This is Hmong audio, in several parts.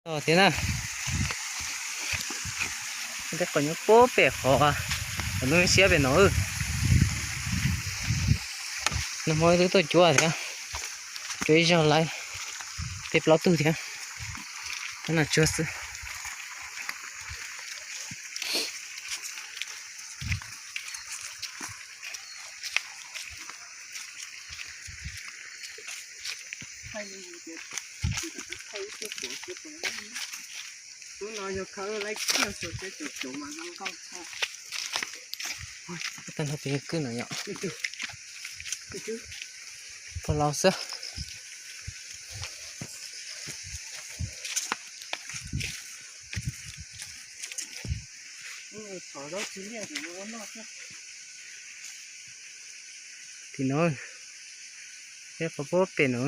Thiab na, tej qos nyob puag pem qhov, qhov ntoo siab pem no. Nag hmo twb tuaj cuab thiab, cuab ib zaug lawm, peb plaub tug thiab, tab no tsuag xwb. Tag nrho peb kwj no yom. Pog laus xwb. Tim no, peb qhov puag pem no.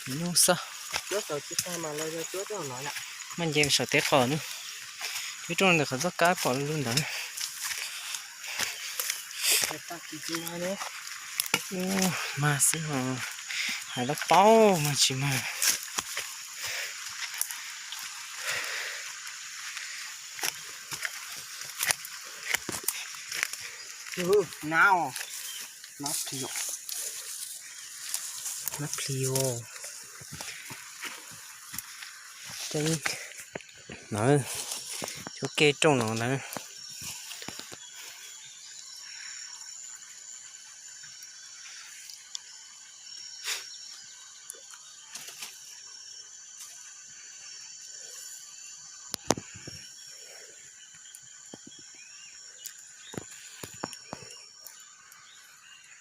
Nyuj xwb. Maj nce saum teb qos na. Ib rooj ntawm qhov txoj kab pom lub ntawd. Mag xwb os, hais lab paub mas tsis mag. Nab plhis os. Nawb, cuab ke rooj no nawb.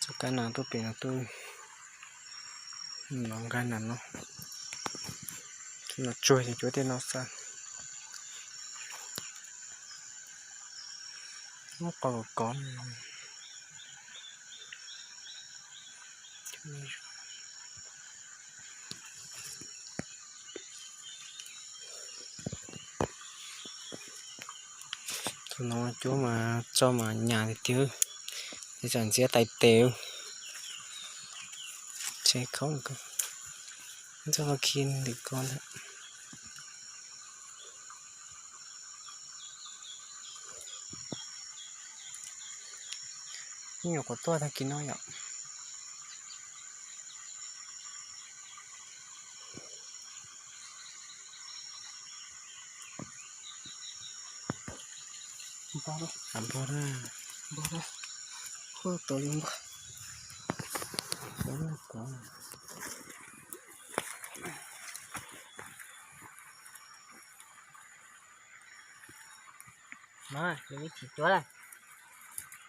Txoj kab no tuaj pem no tuaj, no nqaij na no, no tsuag ces cuab tej no xwb. Muab qos kov. Tus no cuab mas tso mas nyas tiag tiag, tseem ntxiab tais tes. Tsev khaub, txoj qhov khi ntawm ko ntag. Ib nyuam qhuav tuaj tag kis no yom. Npog, npog, npog, npog, npog, npog.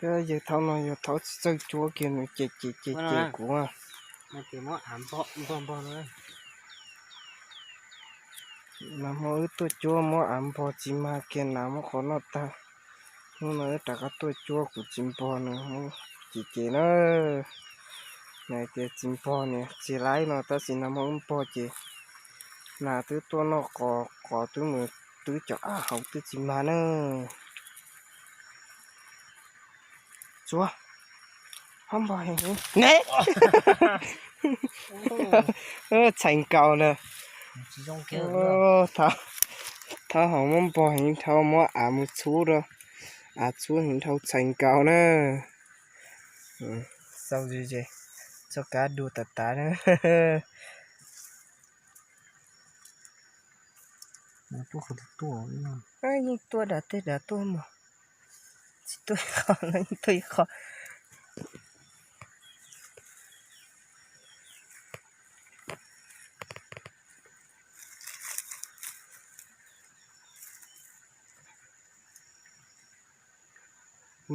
Yawg thaum no yog thaum tsis txawj cuab kiag nws ces ces ces ces kuv. Nag hmo wb tuaj cuab muab av npog tsis mag kiag, nas muab qhov noj tag. Hnub no wb rov qab tuaj cuab kuv tsis npog nws, ces ces na. Nws tias tsis npog niam txiv laib no tab sis nag hmo wb npog ces nas twb tuaj noj qos, qos twb mus twb cov av hauv twb tsis mag na. Tsuav, hob npog heev ne. Txhais nkaus na. Thab hov muab npog heev dhau, muab av mus txhub rau, av txhub heev dhau txhais nkaus na. Xauj ze ze, txoj kab dua tas tas na. Yeej tuaj dam tej dam tuaj mog, tsis tuaj ib qho no yeej tuaj ib qho.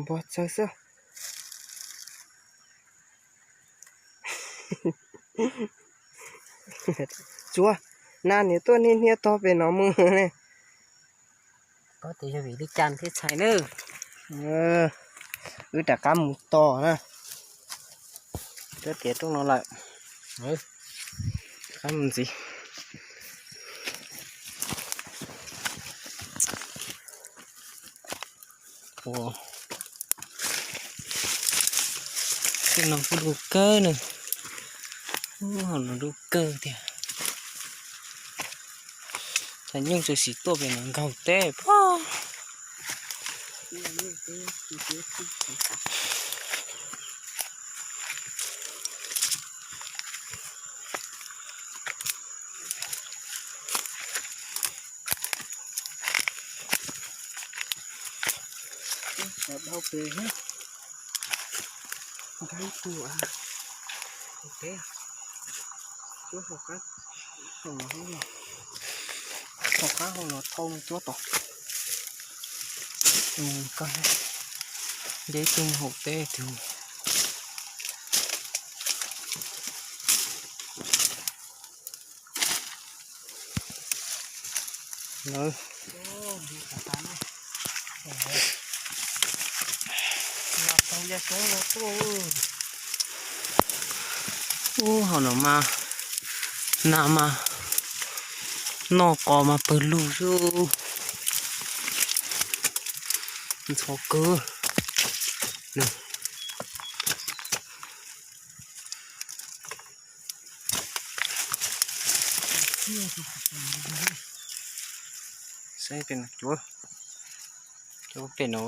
Npog txawg xwb. Tsuav, nas niam tuaj hnia hnia tog pem no mus ne. Koj tias yog vim li cas thiaj txhais na. Wb rov qab mus tos na. Twb tias rooj no lawm. Rov qab mus ntxiv. Ua, tej no kuj dub kawg na. Ub, hauv no dub kawg tiag. Cas nyuj txawm sim tuaj pem no nkaug teb pob. Sawv daws pem, nkag ib tug, ua teb, cuab hauv qab, hauv no, hauv qab hauv no thauj cuab tod. Mus koj, nce ib tug mus hauv teb tus. Ub, hauv no mas, nas mas noj qos mas pawg lug xwb. Ntxhov kawg. Saib pem no cuab, cuab pem no.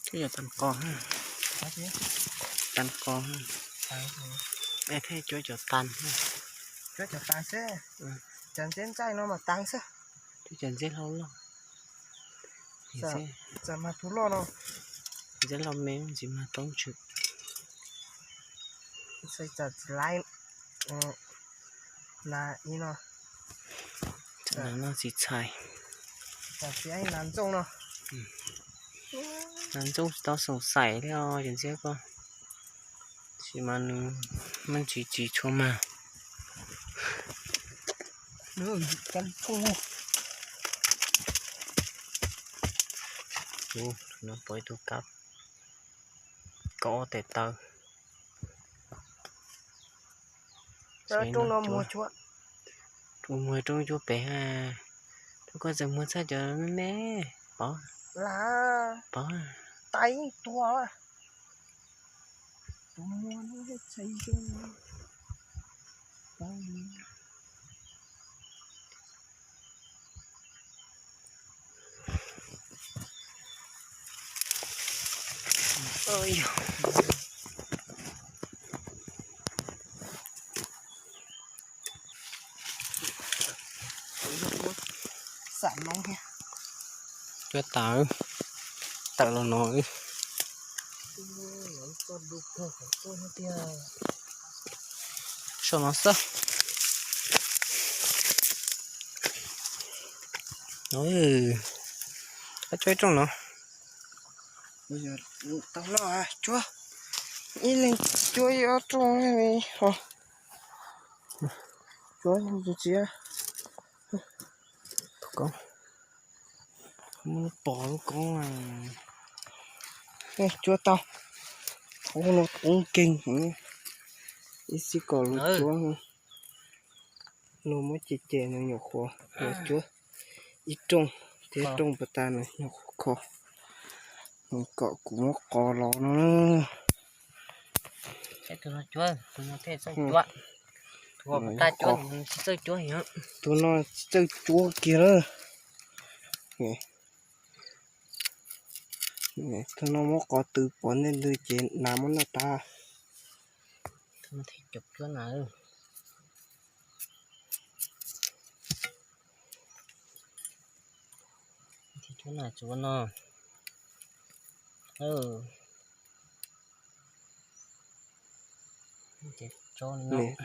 Twb yog tag qos, tag qos. Es thiaj cuab cov tag, cuab cov tag xwb. Cov ntxeb ntxaij no mas tag xwb. Twb cov ntxeb hlau loj, txawm mas tus loj no, ntxeb hlau me ntxiv mas toob tswm. Txawm tsis laib, na, ib no. Txawm no tsis txhais. Txawm tsis nas ntxooj no. Nas ntxooj tsis tau xoom xaim li os cov ntxeb ko. Tab sis mas nws muaj ntsis tsis tshua mag. Ub, no pom ib tug kab, kaum ob tes taw. Rooj no muag cuab, rooj muag rooj cuab pem ha. Rau koj txawm muag txhaj cov me me, pov, pov. Tais yeej tuag. Tus muag no txhais zoo. Cuab tawm, tawm los no. Saum no xwb. Koj cuab ib rooj no. Tau no cuab, ib leeg cuab ib ob rooj li ho. Cuab tsis txiav. Tus koob, muab lub pov lub koob. Cuab tau, thaum no koob keeg heev, ib txhij kom luag cuab. Luag muab cem cem nws nyuam qhuav, luag cuab ib rooj thiab rooj puas tas nws nyuam qhuav kho. Kom kuv muab qos los no. Tus no tsis txawj cuab, tus no tsis txawj cuab kiag lawm. Tus no muab qos tws pov ntej ntws ces nas muab noj tag. Cuab nas, cuab nas tsuav no.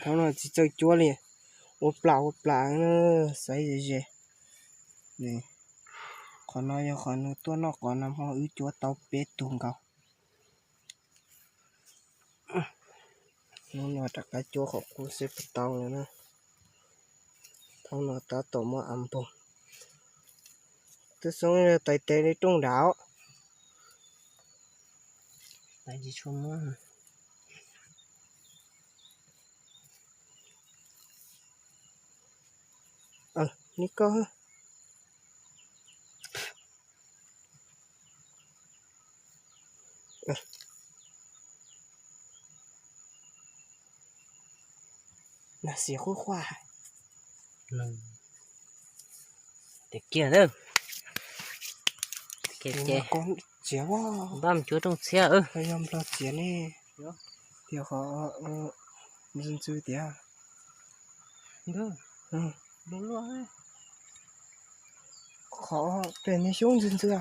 Thaum no tsis txawj cuab li, ua plam ua plam, xaiv ze ze. Qhov no yog qhov nws tuaj noj qos no ho wb cuab tau peb tug nkaus. Hnub no rov qab cuab qhov qub seb puas tau lawm na. Thaum no tab tom muaj av npog. Twb xoob tais tes li rooj nram. Tais tsis tshua muab. Ni koj. Nas xiav quaj quaj. Tiag kiag na. Ces txiav, npaj mus cuab rooj txhiab. Yog nplog txiav ne, tias qhov ntxwv ntxwv tiag. Qhov pem niag xyoob ntxwv ntxwv.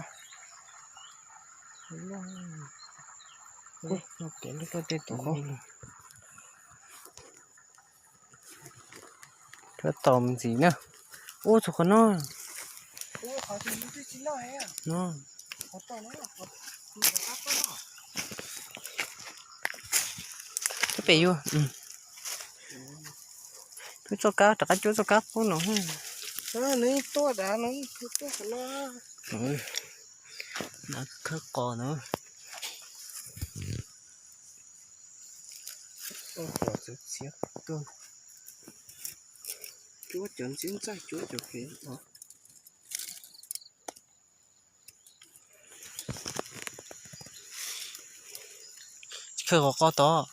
Cuab tau ntxiv na. Ub, txog qhov no. Pem yuav. Twb txoj kab, rov qab cuab txoj kab qub no. Nws tuaj dav no, tuaj qhov no. Nav khawb qos na. Cuab cov ntxhiab ntxaij, cuab cov pem no. Khawb qos qos tod.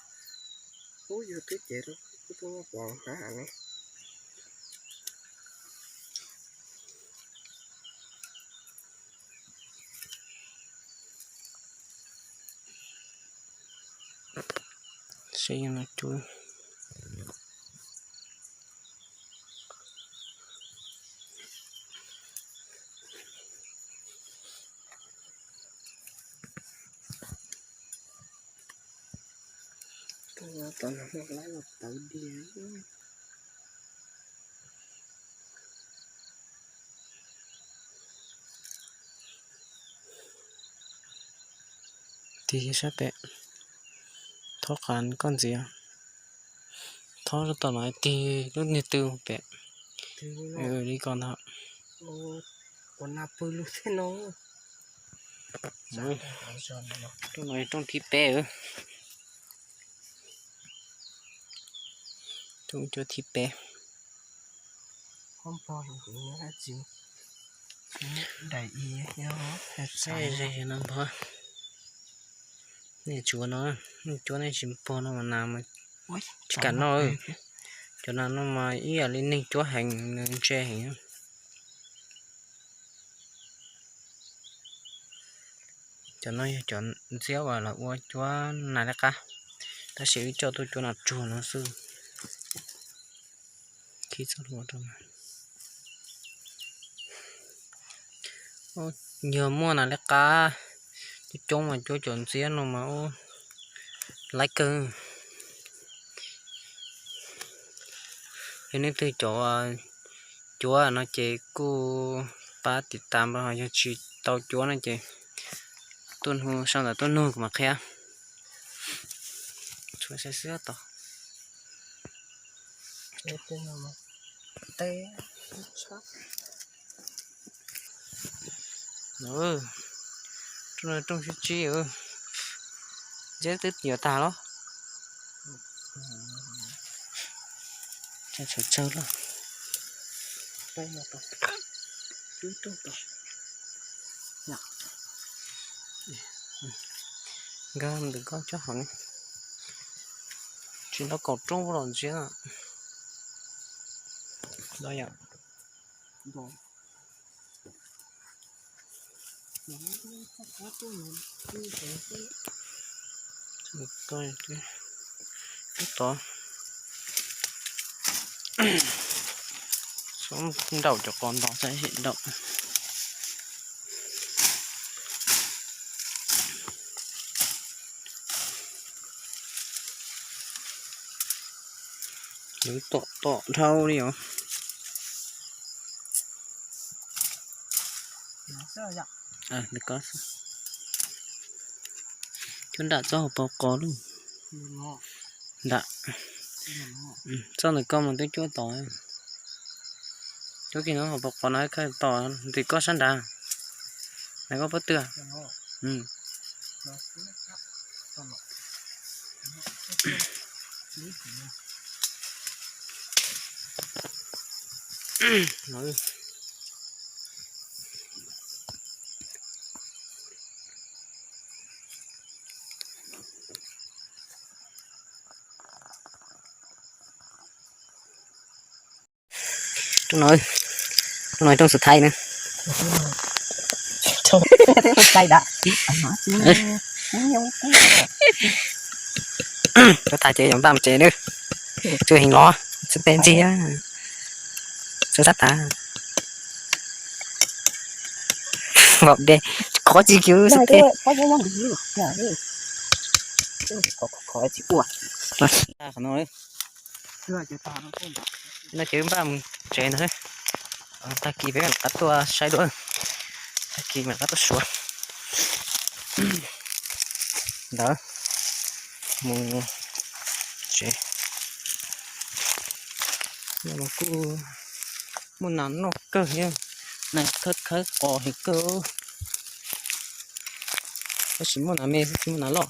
Seb no cuab. Tom no muaj lab los tawv diag. Tig sab pem, thob qas koj ntxiv. Thob tom no tig lub niag tw pem. Li ko ntag. Rooj no rooj thib peb. Rooj cuab thib peb. Daim i, no npog. Nej tsuav no, nej cuab nej tsis npog no mas nas mas tsis kam noj. Cov nas no mas ib yam li neeg cuab heev, nws ntse heev. Cov no yog cov ntxiab uas lawv ua cuab nas liab qab, tab sis wb coj tuaj cuab nas tsuag no xwb. Khib txoj hlua rau. Yog muaj nas liab qab coob coob mas cuab cov ntxiab no mas ub, laib kawg. Yog leej twg cov cuab no ces kuj pab tiv tas npawb, ho yog tsis tau cuab no ces tuaj nug sau ntawv tuaj nug kuv mam qhia. Tshuav sai xwb tod. Rooj sib tsib, ntxiab twb yuav tag los. Tsawg tsawg los. Nkag ntawm koj tsob hauv ne. Tsis nrog kaum roob los ntxiab. Los yom. Tod, nraum cov qos ntog saib sim nraum. Yuav tom tom dhau li os. Cuab nram txoj hauv paus qos lauj. Nram, txoj ntawm koj mus twb cuab tod. Cuab kiag no ho pos qov no khawb tod, ntim koj sab nrad. Nram koj pob tw. Rooj no, rooj no rooj xus thaib na. Thaib da. Tuaj tas ces yuav npaj mus tsev nawb. Tsw heev los, tsw tes ntxiag, tsw sab tas. Npaum de, qhov tsis kiv tsw tes. No ces npaj mus tsev ntag. Tag kis peb mam rov qab tuaj saib dua. Tag kis mam rov qab tuaj suav. Ntawd mus tsev. No los kuj muaj nas noj kawg thiab, nas khawb khawb qos heev kawg. Tab sis muaj nas me tsis muaj nas loj.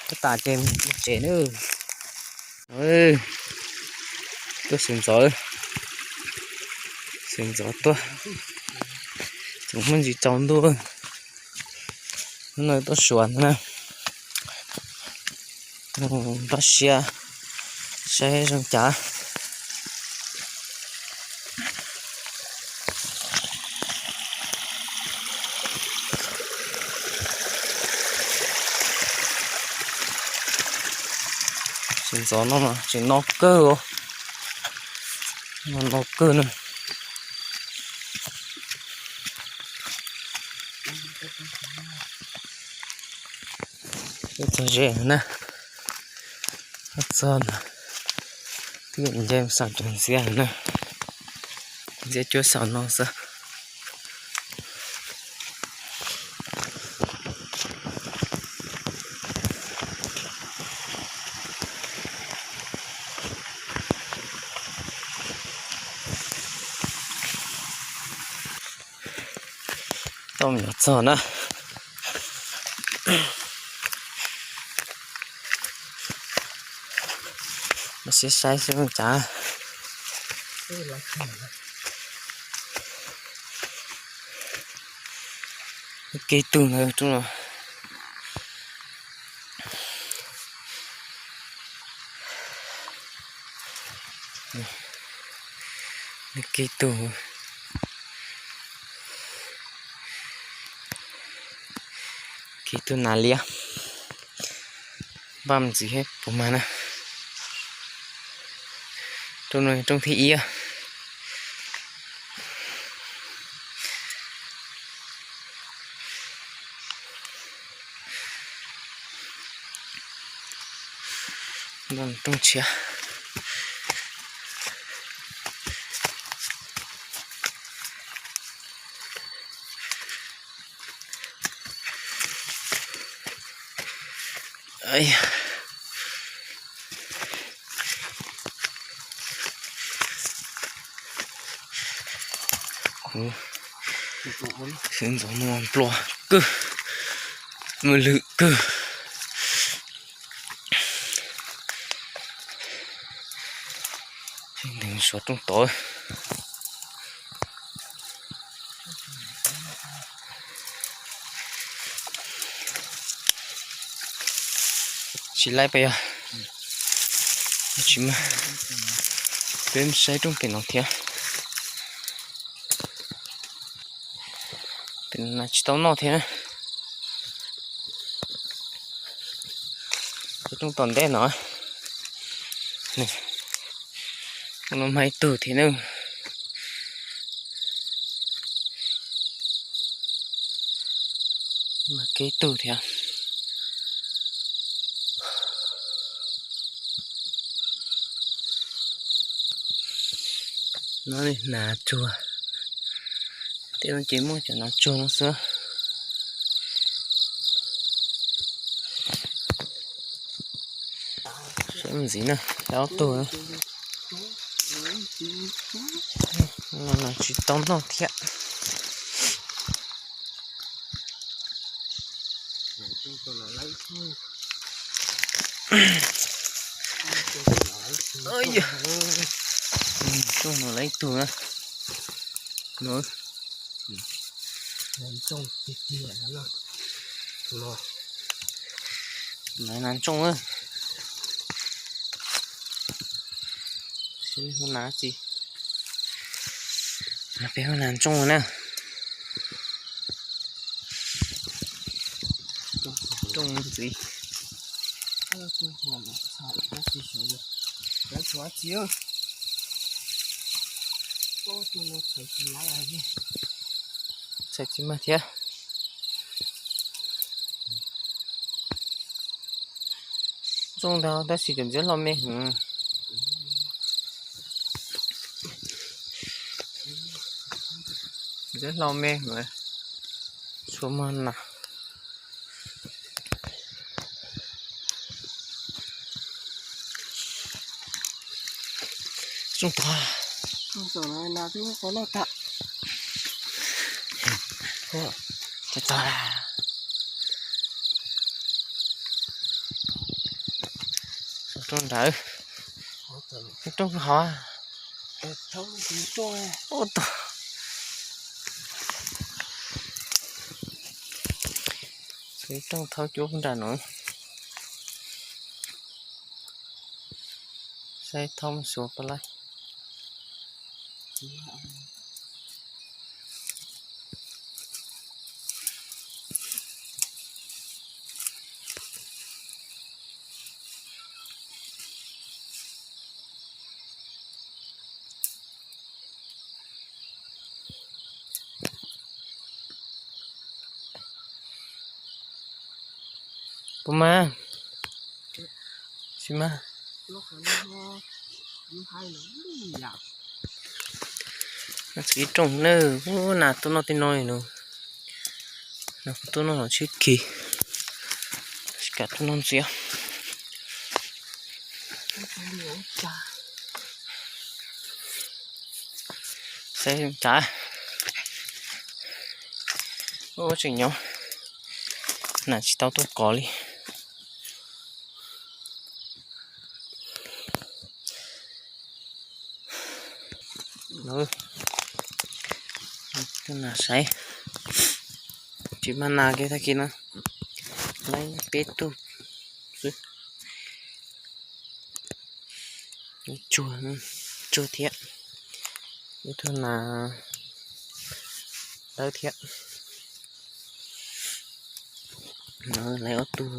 Tuaj tas ces mus tsev nawb. Tuaj xwm ntxov, xwm ntxov tuaj, tseem muaj ntsis tsaus ntuj. Hnub no tuaj suav ntag na. Npaj siab saib zoo cas. Xwm ntxov no mas tseem no kawg os. No no kawg na. Txog ze na. Txog ntawd twb nce xaus cov ntxiab na. Ntxiab cuab xaus no xwb. Tau me nyuam txog na. Mas siab saib xwb cav. Kev tug ntawd rau los. Kev tug, kev tug nas liab. Npaj me ntsis thiab puas mag na. Rooj no rooj thib ib. Rooj tshiab. Kuv xwv ntxov no nplua kawg, mus lwm kawg. Suav rooj tod. Tsis laib pes yog, tsis mag, peb saib rooj pem no thiab. Pem no tsis tau noj thiab na. Rooj tom ntej no, no mag ib tug thiab na. Mag kev tug thiab. No nas tsuag, tej no ces muaj cov nas tsuag no xwb. Saib mus ntxiv na, ob tug na. No tsis tau noj thiab. Tsooj no lawv ib tug na. Lawv nas tsooj. Hu nas tsi? Peb hu nas tsooj na. Rooj ntxiv. Txhais tsis mag thiab. Rooj ntag tab sis cov ntxiab hlo me heev. Ntxiab hlo me heev, tsuas muag nas. Rooj tag. Tag tag. Rooj nrad, rooj hauv. Ua tau. Rooj thaub cuab nram no. Saib thaub mus xuas pab laib. Puas mag? Tsis mag. Txiv rooj na, ub, nas tuaj noj tej no no. Nas kuj tuaj noj los tshib kis, tsis kam tuaj noj ntxiv. Saib cas, ub, tseem nyob, nas tsis tau tuaj kov li. Tuaj nas saib, tsis mag nas kiag tag kis no, laib peb tug xwb. Tsuag, tsuag thiab, ib tug nas dawb thiab. Laib ob tug.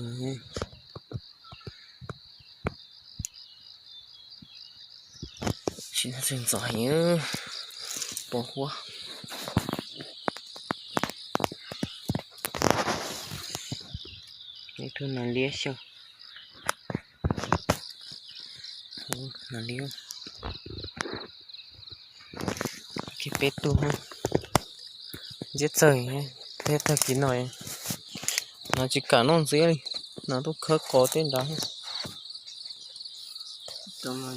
Sim no tseem ntxov heev, pos huab. Ib tug nas liab xyaw. Nas liab. Peb tug ntxiab txawg thiab tag kis no, nas tsis kam noj ntxiab li, nas tuaj khawb qos tej nrad. Ntawm no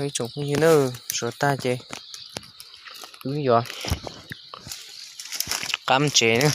ib tsoom phooj ywg na, suav tag ces wb yuav qab tsev na.